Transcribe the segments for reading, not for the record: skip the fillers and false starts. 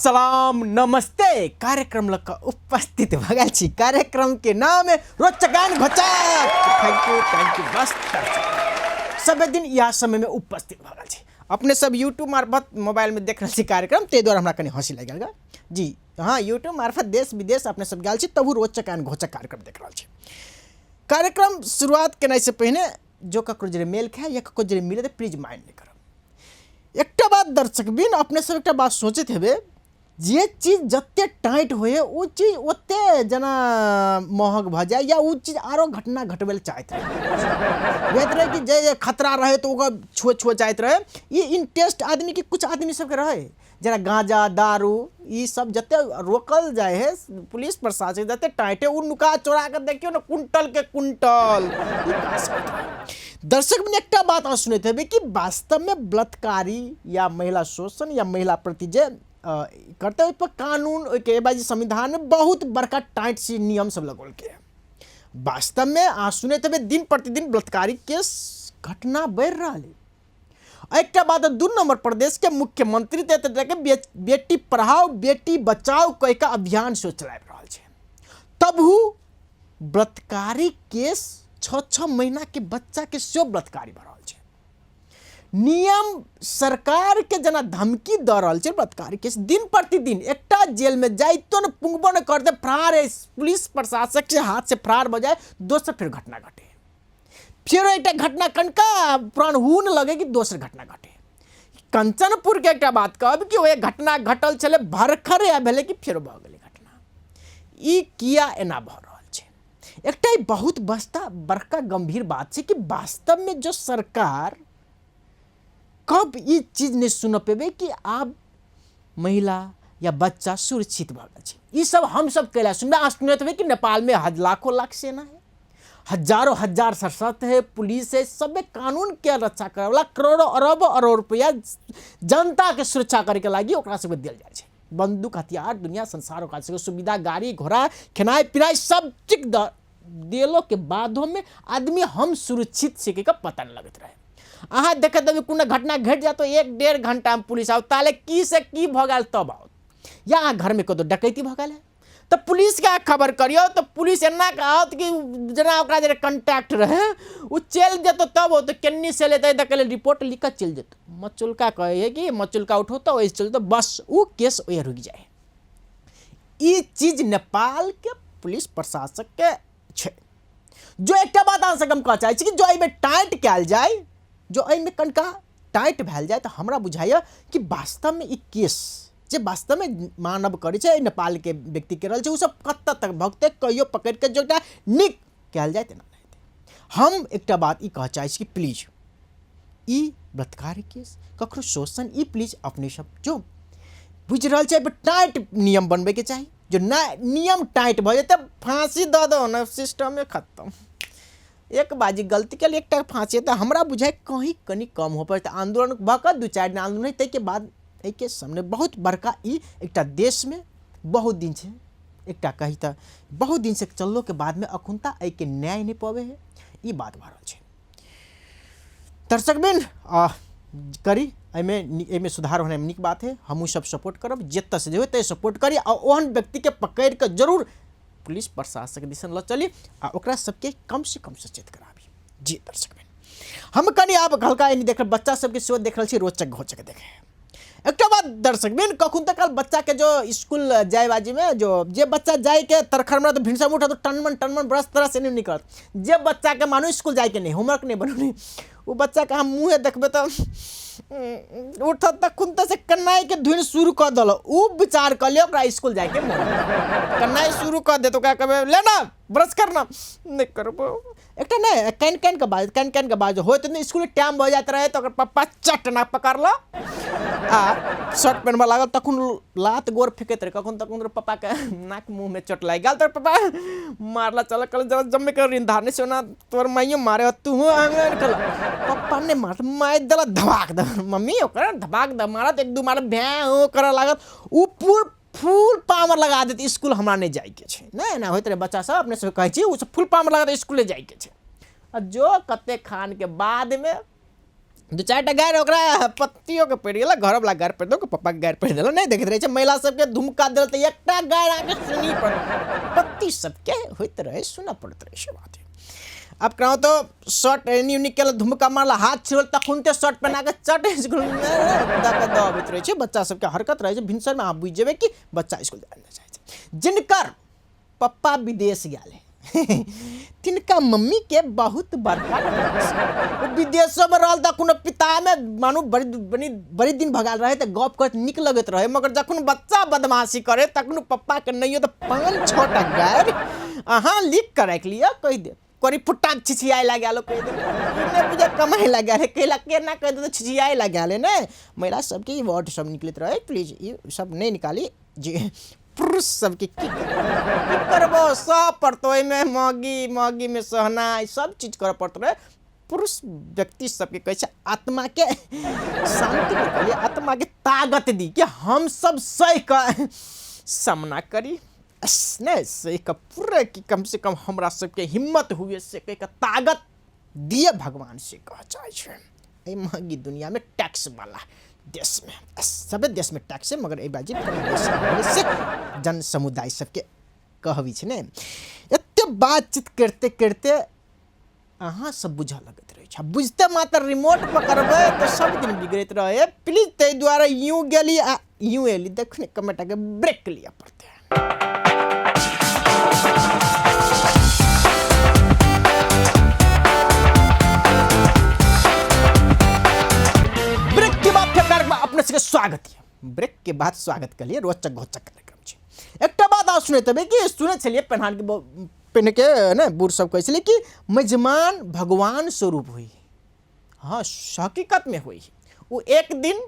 सलाम नमस्ते। कार्यक्रम लग कऽ उपस्थित भऽ गेल छी। कार्यक्रम के नाम है रोचक एंड घोचक। Thank you, thank you. बस सब दिन इएह समय में उपस्थित भऽ गेल छी। अपने सब यूट्यूब मार्फत मोबाइल में देख रहल छी कार्यक्रम, ताहि दुआरे हमरा कनि हँसी लागि गेल जी। हाँ, यूट्यूब मार्फत देश विदेश अपने सब गेल छी तबू रोचक एंड घोचक कार्यक्रम देख रहल छी। कार्यक्रम शुरुआत केनाइ से पहिने जो ककरो जरे मेल खाए या ककरो जरे मिले तऽ प्लीज माइंड नहि करब। एकटा बात दर्शक बिन अपने सब एकटा बात सोचैत हेबै, जे चीज जते टाइट होए ओ चीज ओते जेना महग भऽ जाए या ओ चीज आरो घटना घटबै लए चाहैत रहै। होइत रहै कि जे जे खतरा रहै तऽ ओकर छुए छुए चाहैत रहै। ई इंटरेस्ट आदमीके कुछ आदमी सबके रहै, जेना गाँजा दारू ई सब जते रोकल जाइ है पुलिस प्रशासन जते टाइटे ओ नुका चोरा के देखियौ ने कुंटल के कुंटल। दर्शक में एकटा बात अहाँ सुनैत हेबै कि वास्तवमे बलात्कारी या महिला शोषण या महिला प्रति जे करतै ओहिपर कानून ओहिके एबाजी संविधानमे बहुत बड़का टाइट सी नियम सब लगौलकै। वास्तवमे अहाँ सुनैत हेबै दिन प्रतिदिन बलात्कारी केस घटना बढ़ि रहल है। एकटा बात 2 नंबर प्रदेश के मुख्यमंत्री तऽ एते के बेटी पढ़ाओ बेटी बचाओ कह के अभियान सेहो चलाबि रहल छै, तबहू बलात्कारी केस 6-6 महीना के बच्चा के सेहो बलात्कारी भऽ रहल छै। नियम सरकार के जेना धमकी दऽ रहल छै बलात्कारी केस दिन प्रतिदिन एकटा जेल में जाइतो ने पुंगबो ने करते फरार है, पुलिस प्रशासक के हाथ से फरार भऽ जाए दोसर फिर घटना घटे, फेरो एकटा घटना कनका प्राण हून लगे कि दोसर घटना घटे। कंचनपुर के एकटा बात कहब कि ओ घटना घटल छलै भरखर या भेलै कि फेरो भऽ गेलै घटना। ई किया एना भऽ रहल छै? एकटा ई बहुत बस्ता बड़का गंभीर बात छै कि वास्तवमे जो सरकार कब ई चीज नहि सुन पेबै कि आब महिला या बच्चा सुरक्षित भऽ गेल छै। ई सब हम सब कैला सुनबै? अहाँ सुनैत हेबै कि नेपालमे लाखों लाख सेना है, हजारों हजार सशस्त्र है, पुलिस है, सबे कानून के रक्षा करे वाला करोड़ों अरबों अरब रुपया जनता के सुरक्षा करे के लागी ओकरा सबके देल जाइ छै। बंदूक हथियार दुनिया संसार ओकरा सबके सुविधा गाड़ी घोड़ा खेनाइ पिनाइ सब चीज देलो के बादो में आदमी हम सुरक्षित छी के पता नहीं लगैत रहे। अहाँ देखैत हेबै कोनो घटना घटि जायत तऽ 1-1.5 घंटा में पुलिस आओत, ताले की से की भऽ गेल तब आओत। या अहाँ घर में कतौ डकैती भऽ गेल है तऽ पुलिस के खबर करियौ तऽ पुलिस एना के आओत कि जेना ओकरा जे कंटैक्ट रहे ओ चलि जेतौ तब ओ तऽ केन्नी से लेतै तऽ कहले रिपोर्ट लिख कऽ चलि जेतौ। मचुलका कहै है कि मचुलका उठो तऽ ओहिसँ चलि जेतौ, बस ओ केस ओहि रुकि जाइ है। ई चीज नेपाल के पुलिस प्रशासक के छै। जो एकटा बात अहाँ सबके हम कहऽ चाहै छी कि जो एहिमे टाइट कयल जाय, जो एहिमे कनिका टाइट भेल जाय तऽ हमरा बुझाइए कि वास्तवमे ई केस जे वास्तवमे मानव करै छै नेपालके व्यक्ति के रहल छै ओ सब कतऽ तक भगतै, कहियो पकड़ि कऽ जो एकटा नीक कयल जाय तेना नहि हेतै। हम एकटा बात ई कहऽ चाहै छी कि प्लीज ई बलात्कार केस ककरो शोषण ई प्लीज अपने सब जो बुझि रहल छै एहिपर टाइट नियम बनबैके चाही। जो ना नियम टाइट भऽ जेतै फाँसी दऽ दो ने सिस्टमे खत्म। एक बाजी गलती के लिए एकटा फाँसी तऽ हमरा बुझाइ कहीं कनि कम हो पड़तै। आंदोलन भऽ कऽ 2-4 दिन आंदोलन होइ ताहिके बाद एहिके सामने बहुत बड़का ई एकटा देशमे बहुत दिन छै एकटा कही तऽ बहुत दिनसँ चललोके बादमे अखुनता एहिके न्याय नहि पबै है, ई बात भऽ रहल छै। दर्शक बिन करी एहिमे सुधार होनाइ नीक बात है, हमहूँ सब सपोर्ट करब, जतऽ से जे होइ तै सपोर्ट करी आ ओहन व्यक्तिके पकड़ि कऽ जरूर पुलिस प्रशासक दिसन लऽ चली आ ओकरा सबके कम से कम सचेत कराबी। जी दर्शक बिन हम कनि आब हल्का एनी देख बच्चा सबके सेहो देख रहल छी रोचक घोचक देखे। एकटा बात दर्शक बिन कखन तक काल बच्चा के जो स्कूल जाय बाजी में जो जे बच्चा जाय के तरखर में तो भिनसर में उठा तो टनमन टनमन ब्रश तरस एनी निकलत, जे बच्चा के मानू स्कूल जाय के नहीं होमवर्क नहीं बनौने वो बच्चा के हम मुँहे देखबे तो उठत तखन तऽ से कन्नाइ के धुन शुरू कऽ देलक, उ विचार कऽ लियौ ओकरा स्कूल जाय के मन कन्नाइ शुरू कऽ देत, ओकरा कहबै ले ना ब्रश करना नहीं करबो। एकटा नहि कानि कानि कऽ बाजत, कानि कानि कऽ बाजत होइत नहि, स्कूल टाइम भऽ जाइत रहै तऽ ओकर पप्पा चट ना पकड़लक आ शर्ट पहिनबऽ लागल, तखन लात गोर फेकैत रहै, कखन तखन तोर पप्पाके नाक मुँहमे चोट लागि गेल तऽ पप्पा मारला चल कहलक जरा जम्मे कर ऋण धारने से ओना तोर माइयो मारे तूहो कहलक पप्पा नहि मारत, मारि देलक धबाक दऽ मम्मी ओकरा धबाक दऽ मारत, 1-2 मारत भैं हो करऽ लागत, ओ पूर फुल पावर लगा देत स्कूल हमरा नहि जाइके छै, नहि एना होइत रहै बच्चा सब अपने सब कहै छी ओ सब फुल पावर लगा देत स्कूले जाइके छै। आ जो कते खानके बादमे दू चारि टा गारि ओकरा पतियोके पड़ि गेलै, घरवला गारि पड़ि देलक, पप्पाके गारि पड़ि देलक। नहि देखैत रहै छै महिला सबके धुमका देलक तऽ एकटा गारि अहाँके सुनही पड़त, पति सबके होइत रहै, सुनऽ पड़ैत रहै से बात। आब कहूँ तऽ शर्ट एनी ओनी केलक, धुमका मारलक, हाथ छिड़ल, तखुनते शर्ट पहिना कऽ चट इसकुलमे दऽ कऽ दऽ अबैत रहै छै। बच्चा सबके हरकत रहै छै, भिनसरमे अहाँ बुझि जेबै कि बच्चा इसकुल जाय नहि चाहै छै। जिनकर पप्पा विदेश गेल है तिनका मम्मीके बहुत बड़का टेंशन। ओ विदेशोमे रहल तऽ कोनो पितामे मानू बड़ी बड़ी बड़ी दिन भगाल रहै तऽ गप करैत नीक लगैत रहै, मगर जखन बच्चा बदमाशी करै तखन पप्पाके नहियो तऽ 5-6 टा गारि अहाँ लिख कऽ राखि लिअ, कहि देब करी फुट्टा छिछियाए लागल, कहि देब नहि बुझे कमाइ लागल है, कैला केना कहि देब छिछियाए लागल है। ने महिला सबके ई वर्ड सब निकलैत रहै, प्लीज ई सब नहि निकाली जे पुरुष सबके की की करबो सब पड़तो ओहिमे, मौगी मौगीमे सहनाइ सब चीज करऽ पड़त रहै। पुरुष व्यक्ति सबके कहै छै आत्माके शान्ति निकाली, आत्माके ताकत दी कि हम सब सहि कऽ सामना करी, नहि सहि कऽ पूरा कि कम से कम हमरा सबके हिम्मत हुए से कहि कऽ ताकत दिए भगवान से कह चाहै छै। एहि महगी दुनियामे टैक्सवला देशमे, सभे देशमे टैक्स छै, मगर एहि बाजी से जन समुदाय सबके कहबी छै ने। एते बातचीत करिते करिते अहाँ सब बुझऽ लगैत रहै छै, बुझते मात्र रिमोट पकड़बै तऽ सब दिन बिगड़ैत रहै। प्लीज ताहि दुआरे यूँ गेली आ यूँ एली, देखने कमेटाके ब्रेक लिअ पड़तै। ब्रेक के बाद फेर कार्यक्रम अपने सबके स्वागत है। ब्रेक के बाद स्वागत के लिए रोचक घोचक कार्यक्रम छै। एकटा बात और सुनैत हेबै कि सुनै छलियै पेन्हार के पहिने के ने बूढ़ सब कहै छलै कि मेजमान भगवान स्वरूप होइ। हाँ, हकीकत में होइ। ओ एक दिन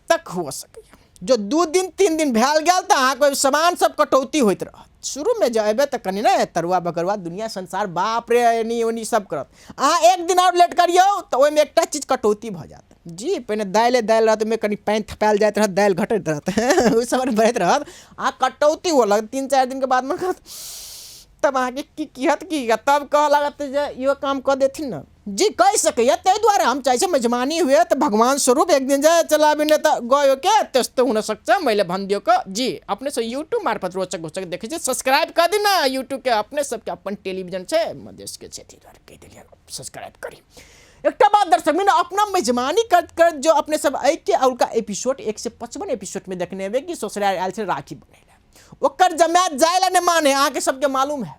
तक हो सकैए, जो 2 दिन 3 दिन भैल गेल तऽ अहाँके ओहि सामान सब कटौती होइत रहत। शुरूमे जे अयबै तऽ कनि ने तरुआ बकरुआ दुनिया संसार बाप रे एनी ओनी सब करत। अहाँ एक दिन आओर लेट करियौ तऽ ओहिमे एकटा चीज कटौती भऽ जायत। जी पहिने दालि दालि रहत, ओहिमे कनि पानि थपायल जाइत रहत, दालि घटैत रहत, ओहि सब बढ़ैत रहत। अहाँ कटौती हुअ लागत 3-4 दिनके बाद मन करत तब अहाँके की की हत की, तब कहऽ लागत जे इहो काम कऽ देथिन ने। जी कहि सकैए। ताहि दुआरे हम चाहै छी मेजबानी हुए तऽ भगवान स्वरूप एक दिन जाए चला अभी नहि तऽ गयो के त्यस्तो हुन सक्छ, मैले भनिदियो क। जी अपने सब यूट्यूब मार्फत रोचक घोचक देखै छी, सब्सक्राइब कऽ दी ने यूट्यूब के, अपने सबके अपन टेलीविजन छै मधेशके छै, ताहि दुआरे कहि देलियै सब्सक्राइब करी। एकटा बात दर्शक मित्र, अपना मेजबानी करत करत जो अपने सब एहिके औरका एपिसोड 155 एपिसोड में देखने हेबै कि ससुराल आयल छै राखी बनेला, ओकर जमायत जाय ला नहि माने, अहाँके सबके मालूम है।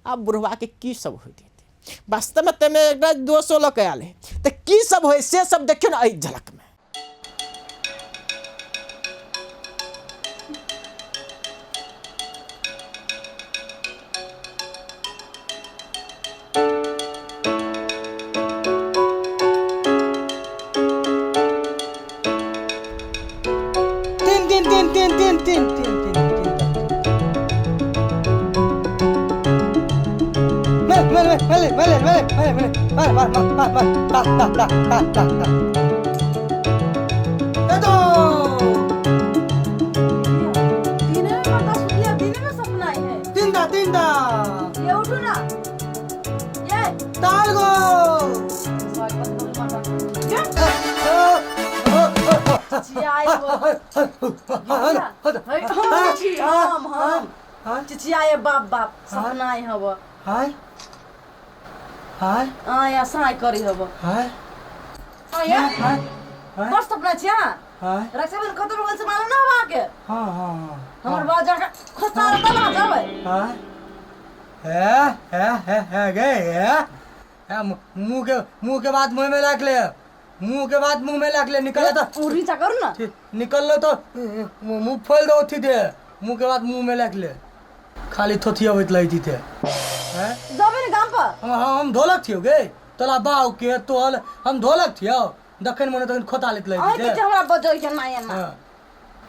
आब बुढ़वा के की सब होइत हेतै, वास्तवमे ताहिमे एकटा दोसो लऽ कऽ आयल है, तऽ की सब होइ से सब देखियौ ने एहि झलकमे। तीन तीन तीन तीन तीन तीन तीन तीन तीन मेले मेले मेले मेले मेले मेले मेले मार मार मार मार ता ता ता ता ता ता ए तो दिने में मरदा सुतलिया, दिने में सपना आई है। तीन दा तीन दा ये उठो ना। ये ताल गो चिचियाए बाप बाप सपना आई हब। हाय हाय आया साय करी हब। हाय आया हाय हाय बड़ सपना छिया। हाय रक्षाबंधन खत्म हो गेल से मालूम ना हवा के। हाँ हाँ हाँ हमर बाप जाके खोसा तब ना जाबै। हाय है है है है गए है है मुंह के बाद मुंह में राख ले, मुंह के बाद मुंह में राख ले, निकल तो उरी चा करू ना। ठीक, निकल लो तो मुंह फोल दो थी दे, मुंह के बाद मुंह में राख ले, खाली थोथी अबैत लई थी हैं। जाबे ने गाम पर। हम ढोलक थियो गे तोला बाऊ के तोल हम ढोलक थियो दखन मन तखन खोता लेत लई आइ थी। के हमरा बजै के ना एना। हां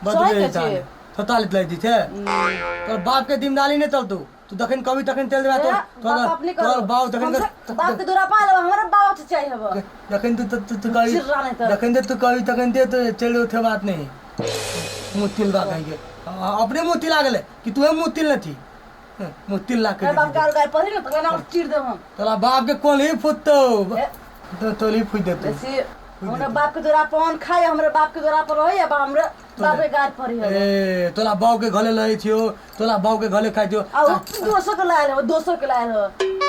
बजबे सही जाने छै। थोता लेत लई थी तोर बाप के जिम्मेदारी नहीं चल तू तू दखन कभी तखन चल देबा तो बाप अपने करो। तोर बाप दखन बाप के दूरा पा लेब, हमरा बाप से चाहिए हब। दखन तू तू तू कभी चिर्रा नहीं तर। दखन तू कभी तखन दे तो चल उठे बात नहीं मुँह तिल बा कहीं के अपने मुँह तिल आ गेले कि तू मुँह तिल नहीं थी मुँह तिल ला के बाप गाल गाल पढ़ी ना तो ना चीर देब हम। तोरा बाप के कोन ही फुटतो। ए, तो तोली फूट देतौ। बेसी हमरा बाप के द्वारा पान खाए, हमरा बाप के द्वारा पर रहे, अब हमरा बाप के गाड़ पर है। ए तोला बाऊ के घले लहे छियो, तोला बाऊ के घले खाइ छियो। आ उ दोसर के लायल हो, दोसर के लायल हो।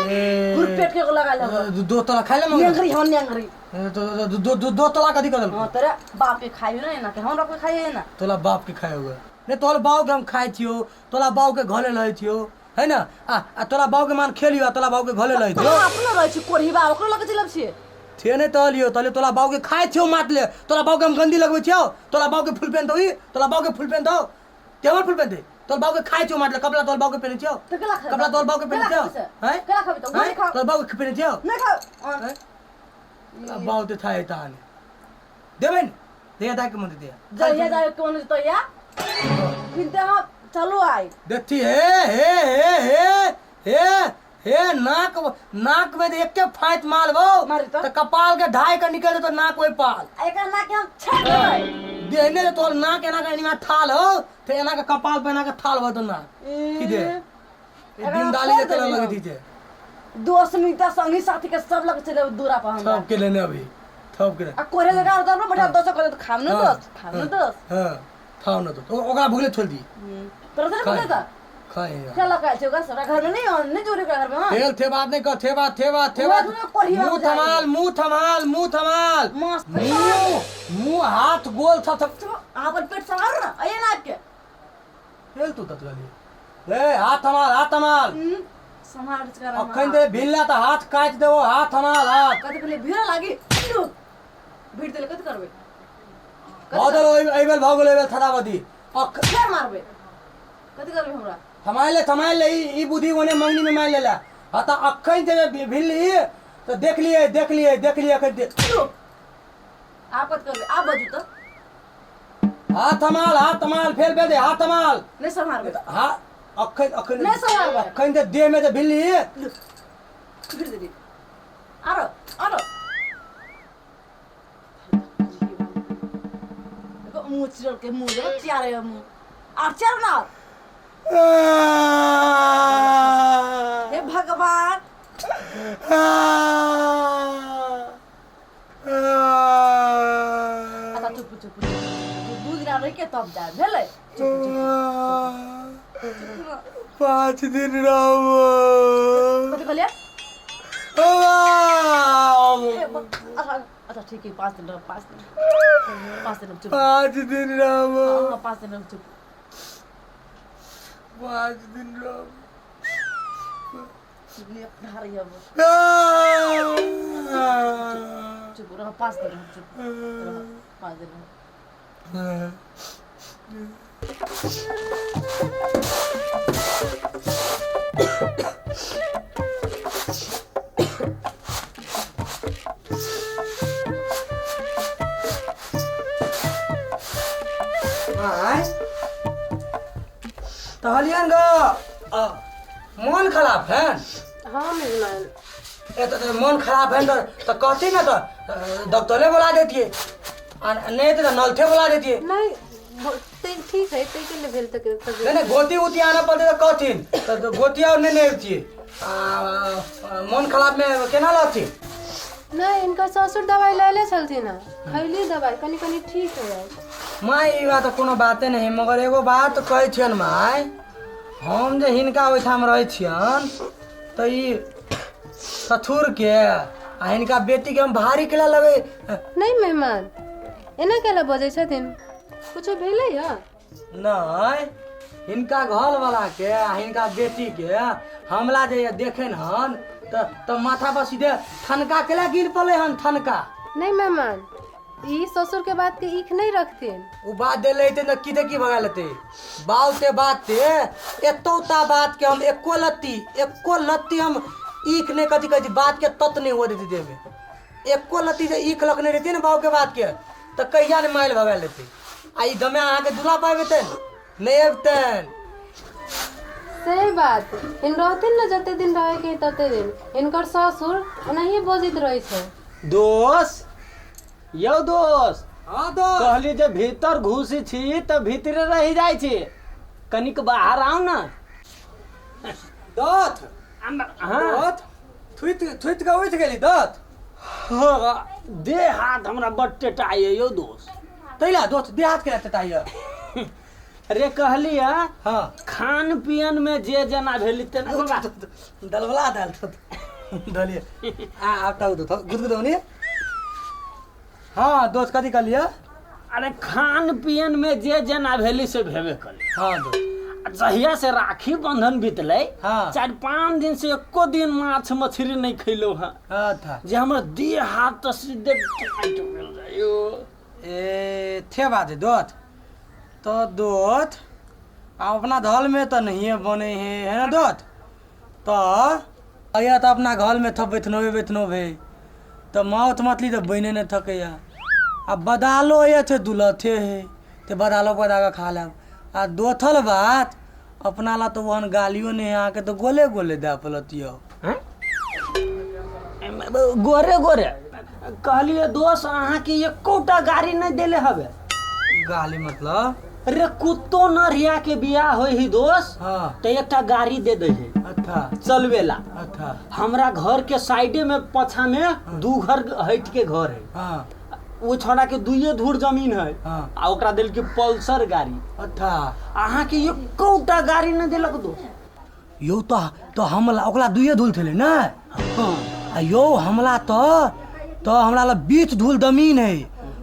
ए गुरपेट के लगायल हो। दो तोला खाइ ले मंग। नेंगरी हो, नेंगरी। ए, तो दो दो दो तोला कथी कर देलको? हां, तोरा बाप के खाइयो ना ना के हमरा के खाइयो ना। तोला बाप के खाए होगा नहीं, तोला बाऊ के हम खाइ छियो, तोला बाऊ के घले लहे छियो, है ना? आ आ तोला बाऊ के मान खेलियो, आ तोला बाऊ के घले लहे छियो। हम अपनो रहै छी कोढ़ीबा, ओकरो लगे चलब छियै। थे नहीं तहलियो, तहलियो तोला बाऊ के खाइ छियो मात ले, तोला बाऊ के हम गंदी लगबै छियो, तोला बाऊ के फुल पेन दो, ई तोला बाऊ के फुल पेन दो, तेवर फुल पेन दे, तोला बाऊ के खाइ छियो मात ले, कपड़ा तोला बाऊ के पेने छियो, तऽ केला खेबै? कपड़ा तोला बाऊ के पेने केला छियो, खेबै से? हैं? केला खेबै तऽ? हैं? नहि खाउ। तोला बाऊ के पेने छियो? नहि खाउ। हैं? तोला बाऊ ते थाए ताने देबै ने दे दाय के मन दे। जहिया जाय कोन तहिया फिर हम चलू आइ। देखती हे हे हे हे हे हे नाक नाक में एके फाइत मारबो मारी तऽ? तऽ कपाल के ढाई के निकल जेतो नाक ओहि पाल। आ एकर नाक के हम छेक देबै। देहने जे तोहर नाक एना के एना थाल हो तऽ एना के कपाल पर एना के थाल हो तो नाक की दे एकरा दिन डाली फोड़ के देबै लगे हम। दीजे। दोस्त मित्र संगी साथी के सब लग चले दूरा पर हमरा। सबके लेने अभी सबके। आ कोरे लगा दो बढ़िया दोस्त करे तो खाम न दोस्त, खाम न दोस्त। हां, खाओ न दोस्त, ओकरा भुगले छोड़ दी। तोरा से खाए। बोले त खाए। क्या लगा छै ओकरा सब घर में नहीं नहीं जोरे घर में। तेल थे बात नहीं कर, थे बात थे बात थे वो बात। तो कोढ़ी मुंह बाबू जाए। थमाल, मुंह थमाल, मुंह थमाल। मस्त। मुंह मुंह हाथ गोल था सब। आपन पेट संभाल ना आइए ना आपके। तेल तू तत गली ए हाथ थमाल, हाथ थमाल। संभाल कर। अखन दे भिल्ला त हाथ काट देबो, हाथ थमाल हाथ। कथि कहलिए भीड़ लागी भीड़ देले कथि करबे? भऽ गेल एहि बेर, भऽ गेल एहि बेर थराबदी अख फेर मारबे कथि करबे हमरा? थमाइल ले, थमाइल ले, ई बुद्धि ओने मंगनी में मारि लेला। हाँ तऽ अखन जे भिल्ली तऽ देख लिए, देख लिए, देख लिए अखन दे। आप कथि करबे? आप बजू तऽ। हाथ थमाल, हाथ थमाल, फेर बेल दे हाथ थमाल। नहीं संभालबे। हाँ अखन अखन नहीं संभालबे। अखन जे देह में जे भिल्ली भीड़ देली आरो आरो देखो मुंह चिरल के मुंह देखो चियारे मुंह आर चियार ना। हे भगवान। अच्छा चुप चुप चुप, दू दिन रह के तब जाए भेलै। चुप चुप। 5 दिन रहबो। कथि कहलियै? अच्छा अच्छा ठीक है, 5 दिन रह, 5 दिन, 5 दिन चुप। 5 दिन रहबो। हाँ, 5 दिन रह, चुप। 5 दिन रहबो। धारी अब चुप रह, 5 दिन रह, चुप रह, 5 दिन रह। आय तहलियन ग मन खराब है? हाँ मेहमान। ए तो मन खराब है तो कहती ना तो डॉक्टरे बुला देती, नहीं तो नलथे बुला देती। नहीं ठीक है, ते के लिए भेल तक। नहीं नहीं गोती उती आना पड़ते तो कहथिन तो गोती और नहीं नहीं होती। मन खराब में केना लथिन? नहीं इनका ससुर दवाई ले छलथिन हँ, खैली दवाई कनी कनी ठीक हो जाए। माय ई बात कोनो बाते नहीं, मगर एगो बात कहै छियन माय, हम जे हिनका ओहिठाम रहै छियन तऽ ई सथुर के आ हिनका बेटी के हम भारी केला लेबै। नहीं मेहमान एना केला बजै छथिन, कुछो भेलै या? नहीं हिनका घर वाला के आ हिनका बेटी के हमला जे देखन हन तऽ माथा पर सीधे ठनका केला गिर पड़लै हन ठनका। नहीं मेहमान ई ससुर के बात के ईख नहीं रखथिन। उ बात दे लेते न की की भगा लेते बाल ते बात ते एतौता बात के हम एको लत्ती हम ईख नहीं कथी कहै छी बात के तत नहीं हुआ देती देह में। एको लत्ती जे ईख लखने रहती ने बाबू के बात के तऽ कहिया ने माइल भगा लेते। आ ई दमे अहाँके दूल्हा पाबि नहीं अबतनि। सही बात, इन रहथिन न जते दिन रहे के तते दिन इनकर ससुर ओनाहिए बजैत रहै छै। दोस यौ दोस। हाँ दोस। कहली जे भीतर घुसी छी तऽ भीतरे रहि जाइ छी, कनिक बाहर आउ ना। दोथ हाँ दोथ थुइत थुइत के उठि गेली दोथ। हाँ, देह हाथ हमरा बड टेटाइ यौ दोस्त। तैला दोस्त देह हाथ के टेटाइ? रे कहलियै। हाँ। खान पियन में जे जेना भेली तेना बाबा। दलवला दाल दलिए आ आब ताऊ दो गुदगुदौनी। हाँ दोस्त, कथी कहलियै? अरे खान पियन में जे जेना भेली से भेबे कली। हाँ दोस्त। आ जहिया से राखी बंधन बीतलै, हाँ। 4-5 दिन से एको दिन माछ मछली नहीं खैलौ हँ। अच्छा। जे हमर देह हाथ तऽ सीधे टाइट भेल जाइयो। ए थे बात है दोस्त। तो दोस्त आप अपना धल में तो नहीं बने है, है ना दोस्त? तो अया तो अपना घर में थप बैठनो बैठनो भे तो मौत मछली तो बने नहीं थकैया। आ बदालो ये थे दुलथे है ते बदालो बदा के खा लेब। आ दोथल बात अपना ला तो वहन गालियो नहीं आके तो गोले गोले दे पलतियो। हैं? गोरे गोरे कहलिए दोस्त, अहाँके एकोटा गाड़ी नहीं देले हवे। गाली मतलब? रे कुत्तो न रिया के बियाह होय ही दोस्त। हाँ। तो एकटा गाड़ी दे दे है। अच्छा। चलवेला। अच्छा। हमरा घर के साइडे में पछा में दू घर हट के घर है। हाँ। वो छोड़ा के दुइये धूर जमीन है। हाँ। आ ओकरा देल के पल्सर गाड़ी। अच्छा। अहाँके एकोटा गाड़ी नहीं देलक दोस्त। यो तो हमला ओकरा दुइये धूल थेले ना। हाँ। आ यो हमला तो हमरा ला 20 धूल जमीन है,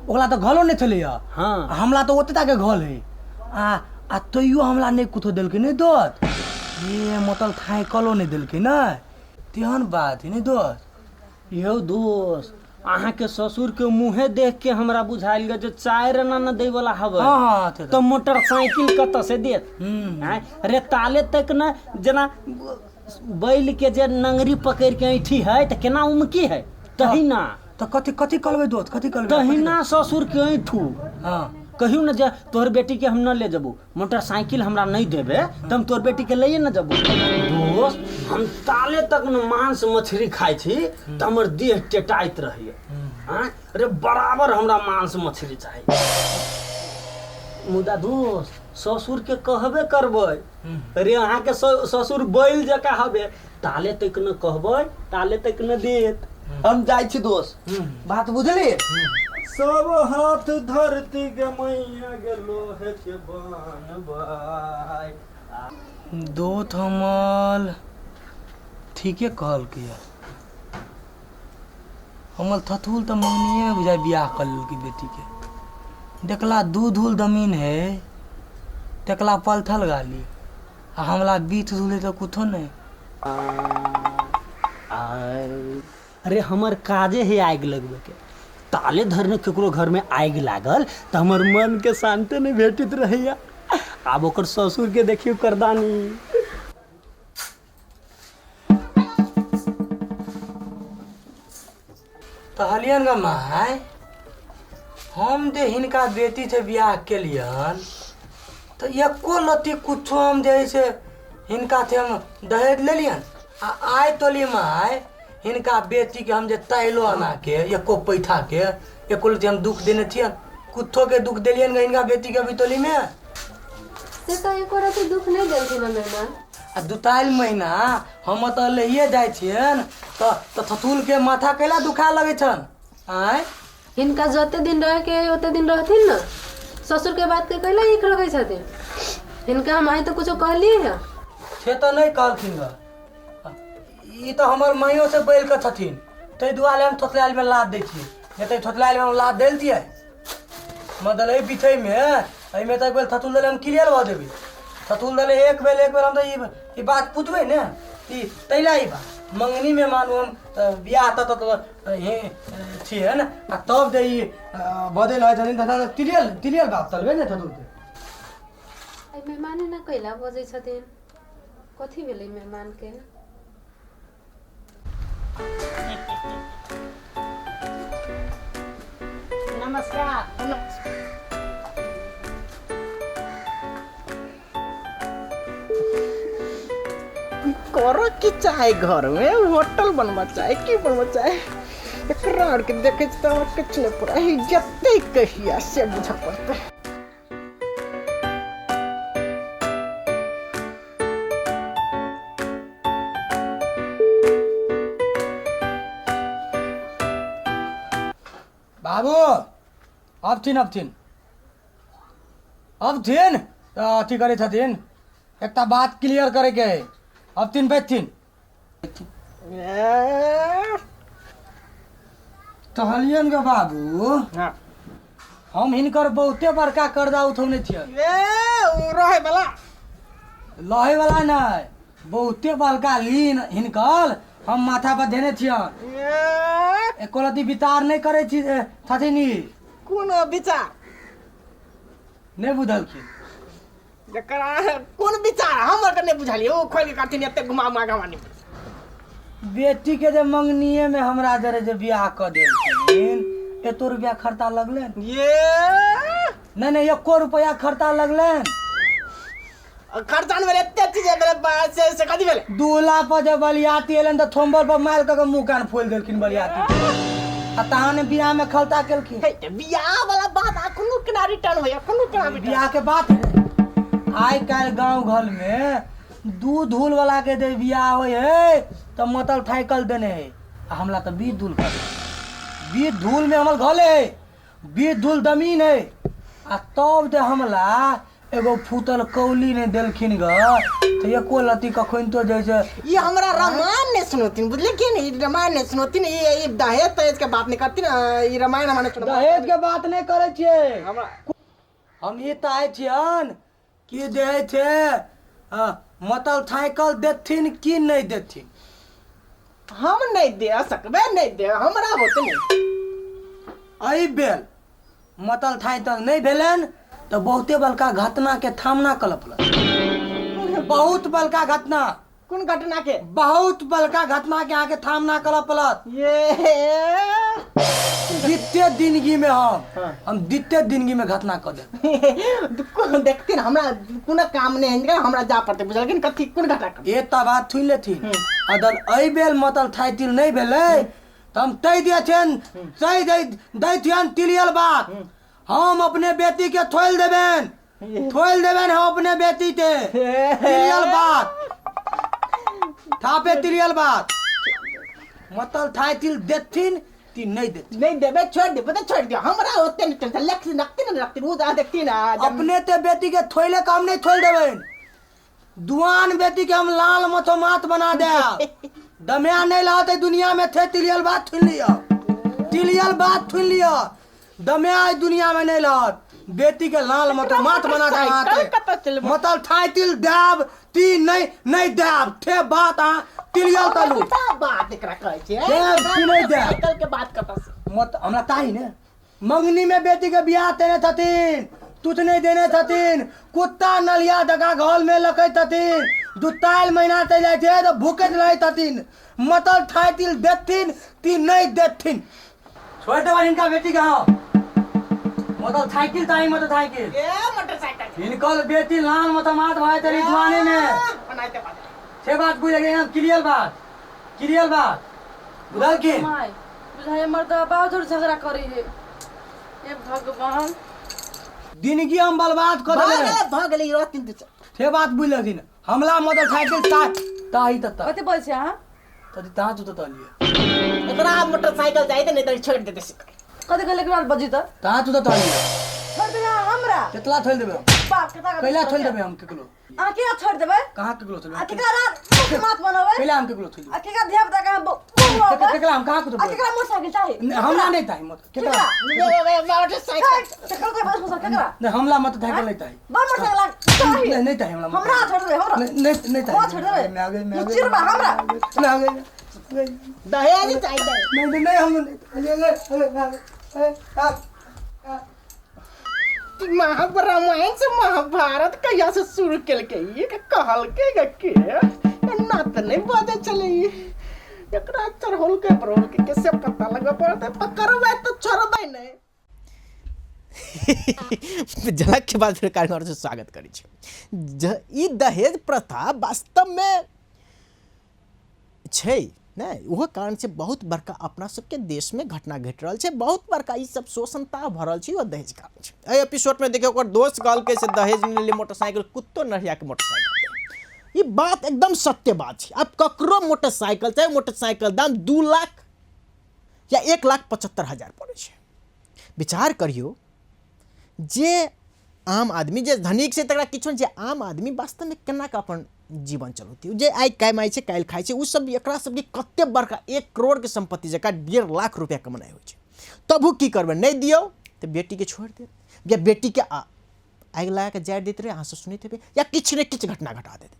ओकरा तो घलो नहीं थेले। हाँ। हमला तो ओते के घल है। आ आ तैयो हमला नहीं कुथो देलके नहीं दोस्त। ये मतलब थाई कलो नहीं देलके ना, तेहन बात है नहीं दोस्त। यो दोस्त, अहाँके ससुर के मुँहे देख के हमरा बुझाइल गेल जे 4 आना न दै वाला हवे। हाँ हाँ तो मोटरसाइकिल कतऽ से देत? अरे ताले तक न जेना बैल के जे नंगरी पकड़ के ऐठी है त केना उमकी है तहिना। तो कथी कथी कहलबै दोस्त, कथी कहलबै? तहिना ससुर के ऐठू। हाँ। कहियो न जे तोहर बेटी के हम न ले जबू, मोटरसाइकिल हमरा नहीं देबे त हम तोहर बेटी के लइए न जबू। दोस्त हम ताले तक न मांस मछली खाइ छी त हमर देह टेटाइत रहैया। हाँ, अरे बराबर हमरा मांस मछली चाही। मुदा दोस्त ससुर के कहबे करबै, अरे अहाँ के ससुर बैल जकाँ हबे, ताले तक न कहबै ताले तक न देत। हम जाइ छी दोस्त, बात बुझली? सब हाथ धरती के मैया के लोहे के बनबै। दोस्त हमल ठीके कहलकै। हमल थथुल तो मंगनिए में बुझाइ बियाह कर लेलकै बेटी के। देखला 2 धूल जमीन है, देखला पलथल गाली, आ हमला 20 धूल है तो कुछो नहीं। अरे हमर काजे है आगि लगबे के, ताले धरने केकरो घर में आगि लागल तो हमर मन के शांति नहीं भेटित रहैया। आब ओकर ससुर के देखियो करदानी। तो हलियन गा my, हम जे हिनका बेटी से बियाह केलियन तो एको लत्ती कुछो हम जे से हिनका से हम दहेज लेलियन। आ आइ तोली my हिनका बेटी के हम जे तैलो अना के एको पैठा के एको लत्ती हम दुख देने छियन, कुत्थो के दुख देलियन हिनका बेटी के अभी तोली में। से तो एको रत्ती दुख नहीं देलखिन मेहमान। आ 2-3 महीना हम तऽ लहिए जाइ छियन तऽ थथुल के माथा कैला दुखा लगै छन। आँय हिनका जते दिन रहे के ओते दिन रहथिन न, ससुर के बात के कैला ईख लगै छथिन। हिनका हम आइ तऽ कुछो कहलियै है से तऽ नहीं कहलखिन ग। ई तऽ हमर माइयो से बैल के छथिन, ताहि दुआरे हम थोथलायल में लाद दै छियै, नहीं तऽ थोथलायल में हम लाद देल दियै। मतलब एहि बिछैमे एहिमे तऽ एक बेर थथुल देले हम क्लियर भऽ देबै। थथुल देले एक बेर हम तऽ ई बात पुछबै ने, ई तैला ई बात मंगनी में मानू हम बियाह तऽ छियै ने, आ तब जे ई बदल होइ छथिन तऽ तिलियल बात चलबै ने थथुल के। मेहमाने न कैला बजै छथिन, कथी भेलै मेहमान के? नमस्कार। करो की चाहे घर में होटल बनवा चाहे की बनवा चाहे, एकरा आर के देखे त किछु नहीं पूरा जते कहिया से बुझ पड़तै। बाबू अबथिन अबथिन अबथिन तऽ अथी करै छथिन, एकटा बात क्लियर करैके है। अबथिन बैठथिन। कहलियन गे बाबू, हाँ। हम हिनकर बहुते बड़का कर्जा उठौने छियनि। ए उ रहे वाला लहे वाला नहि, बहुते बड़का लीन हिनकर हम माथा पर देने छियनि। ए एको रत्ती विचार नहि करै छी छथिन ई। कोन विचार? नहि बुझलखिन। जकरा कोन विचार हमर के नहि बुझलियै, ओ खोलि के कहथिन एते घुमा घुमा के नहीं। बेटी के जे मंगनिए में हमरा जरे जे बियाह कऽ देलखिन, एतो रुपया खर्चा लगलनि? ये नहि नहि, एको रुपया खर्चा लगलनि? खर्चा नहि भेलै, एते चीज भेलै, से कथी भेलै? दूल्हा पर जे बलियाती एलनि तऽ थोम्बर पर मारि कऽ के मुँह कान फोलि देलखिन बलियाती, आ तहन बियाह में खर्चा केलखिन। हे, तऽ बियाह वाला बात अखनो केना रिटर्न होइया, अखनो केना रिटर्न? बियाह के बात आइ काल्हि गाँव घर में दू धूल वाला के जे बियाह होइ है तऽ मतल थाइकल देने है, आ हमला तऽ 20 धूल कर, 20 धूल में हमर घर है, 20 धूल जमीन है, आ तब जे हमला एगो फूटल कौली नहि देलखिन ग, तऽ एको लत्ती कखन तो जे छै। ई हमरा रामायण नहीं सुनौथिन, बुझलियै कि नहीं? ई रामायण नहीं सुनौथिन, ई दहेज तहेज के बात नहीं करथिन, ई रामायण हमरा नहीं सुनौथिन। दहेज के बात नहि करै छियै। हमरा हम ई चाहै छियन कि जे होइ छै मतल थाइकल देथिन कि नहि देथिन? हम नहीं दे सकबै, नहीं दे, हमरा होते नहीं। एहि बेर मतल थाइकल नहि भेलनि तऽ बहुते बड़का घटना के थामना करऽ पड़त, बहुत बड़का घटना। कोन घटना के? बहुत बड़का घटना के अहाँके थामना करऽ पड़त। ये जिते जिंदगी में हम जिते जिंदगी में घटना कऽ देब। कोन देखथिन, हमरा कोनो काम नहीं है, हमरा जा पड़तै, बुझलखिन? कथी कोन घटना कर? एकटा बात सुनि लेथिन, अगर एहि बेर मतल थाइतिल नहि भेलै तऽ हम तय दिए छियनि, तय दै छियनि तिलियल बात, हम अपने बेटी के थोलि देबनि, थोलि देबनि हम अपने बेटी के, तिलियल बात थापे, तिलियल बात। मतल थाइतिल देथिन कि नहि देथिन? नहीं देबै, छोड़ देबै तऽ छोड़ दियौ, हमरा ओते नहीं टेंशन। लख रखती ना रखती, उ जा देखती ना अपने ते बेटी के थोइले के हम नहीं थोइल देबनि, दुआन बेटी के हम लाल मथो माथ बना देब, दमिया नहीं रहते दुनिया में थे। तिलियल बात सुन लिअ, तिलियल बात सुन लिअ, दमिया एहि दुनिया में नहीं रहत, बेटी के लाल मथो माथ बना देब अहाँके। कतऽ चलबै? मतल ठाइतिल देब ती नहीं नहीं देब? थे बात अहाँ तिलियल तलू। कता बात एकरा कहै छै? देब कि नहि देब? साइकिल के बात कतऽ से? मत हमरा ताही ने मंगनी में बेटी के बियाह देने छथिन, तुत नहीं देने छथिन, कुत्ता नलिया जकाँ घर में लकै छथिन, दू ताल महीना चलि जाइ छै तऽ भूखैत रहै छथिन। मतल ठाइतिल देथिन ती नहीं देथिन? छोड़ि देबनि हिनका बेटी के हम। मतल साइकिल चाही, मोटरसाइकिल। ए मोटरसाइकिल। हिनकर बेटी लाल मत मात भए तेरी जुआनी में। बनाइते बात से बात बुझि गेलियै हम, क्लियर बात, क्लियर बात बुझलखिन। माय बुझाइ मर्द बाबू झगड़ा करी है, हे भगवान। जिंदगी हम बर्बाद कऽ भऽ देबै। गेलै, भऽ गेलै, ई रहथिन दू से बात बुझि लेथिन, हमला मोटरसाइकिल ताही तक कथी बोल छै अहाँ? तति तहाँ तू तऽ लिअ। एकरा मोटरसाइकिल चाही तऽ नहीं तऽ छोड़ि देतै से। कथी कहले? एकरा बजी तऽ तहाँ तू तऽ लिअ। छोड़ देबै अहाँ हमरा? केतला थोड़ि देबै हम? बाप के कैला थोड़ि देबै हम केकरो? अहाँ केकरा छोड़ देबै? कहाँ केकरो थोड़ि? आ केकरा रात माथ बनबै? कैला हम केकरो थोड़ि? आ केकरा धिया पुता के अहाँ बौआबै? केकरा हम कहाँ आ कुछ? केकरा मोटरसाइकिल चाही? हमरा नहीं चाही मोटर। केकरा? मोटरसाइकिल। केकरा केकरा? नहीं, हमला मोटरसाइकिल नहीं चाही। बड़ मोटरसाइकिल चाही। नहीं, नहीं चाही हमरा। हमरा छोड़ देबै हमरा? नहीं नहीं नहीं चाही। हमरा छोड़ देबै? मैं आ गई, मैं आ गई। चिरबा हमरा। मैं आ गई, मैं आ गई। दहेज चाही, दहेज। नहीं नहीं नहीं, हम नहीं। अरे अरे अरे अरे। महाभारत, रामायण से महाभारत कहिया से शुरू केलकै? ई के कहलकै गे के एना तऽ नहि बजै छलै ई। एकरा चढ़ौलकै बरौलकै कैसे पता लगबे पड़तै, पकड़बै तऽ छोड़बै नहि। झलक के बाद फिर कार्यक्रम से स्वागत करै छी। ई दहेज प्रथा वास्तवमे छै नहि, ओहो कारण छै बहुत बड़का अपना सबके देशमे घटना घटि रहल छै, बहुत बड़का ई सब शोषणता भऽ रहल छै, ओ दहेज कारण छै। एहि एपिसोडमे देखियौ, ओकर दोस्त कहलकै से दहेज नहि लेलियै मोटरसाइकिल, कुत्तो नढ़ियाके मोटरसाइकिल। ई बात एकदम सत्य बात छै। आब ककरो मोटरसाइकिल चाहे, मोटरसाइकिल दाम 2 लाख या 1,75,000 पड़ै छै। विचार करियौ जे आम आदमी जे धनिक छै तकरा किछो नहि छै, आम आदमी वास्तवमे केना कऽ अपन जीवन चलौतै? जे आइ कमाइ छै काल्हि खाइ छै, ओ सब एकरा सबके कते बड़का 1 करोड़के सम्पत्ति जकाँ 1.5 लाख रुपया कमेनाइ होइ छै, तबो की करबै? नहि दियौ तऽ बेटीके छोड़ि देत या बेटीके आगि लगा कऽ जारि दैत रहै, अहाँ सब सुनैत हेबै, या किछु ने किछु घटना घटा देत।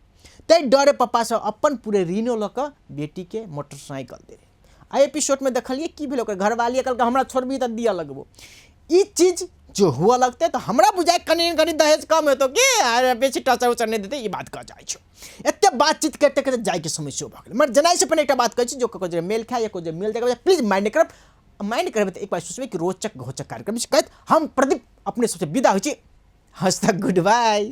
ताहि डरे पप्पा सब अपन पूरे ऋणो लऽ कऽ बेटीके मोटरसाइकिल दे रहै। आ एपिसोडमे देखलियै की भेलै, ओकर घरवाली कहलकै हमरा छोड़बही तऽ दिअ लगबो। ई चीज जो हुअ लगतै तऽ हमरा बुझाइ कनि कनि दहेज कम हेतौ कि अरे बेसी टचर उचर नहि देतै, ई बात कह जाइ छौ। एते बातचीत करिते करिते जाइके समय सेहो भऽ गेलै। मगर जनाइसँ पहिने एकटा बात कहै छी, जो ककरो जे मेल खाय या कोइ जे मेल देखबै प्लीज माइंड नहि करब, माइंड करबै तऽ एक बार सोचबै कि रोचक घोचक कार्यक्रम कहैत हम प्रदीप अपने सबसँ विदा होइ छी। हँसता गुड बाय।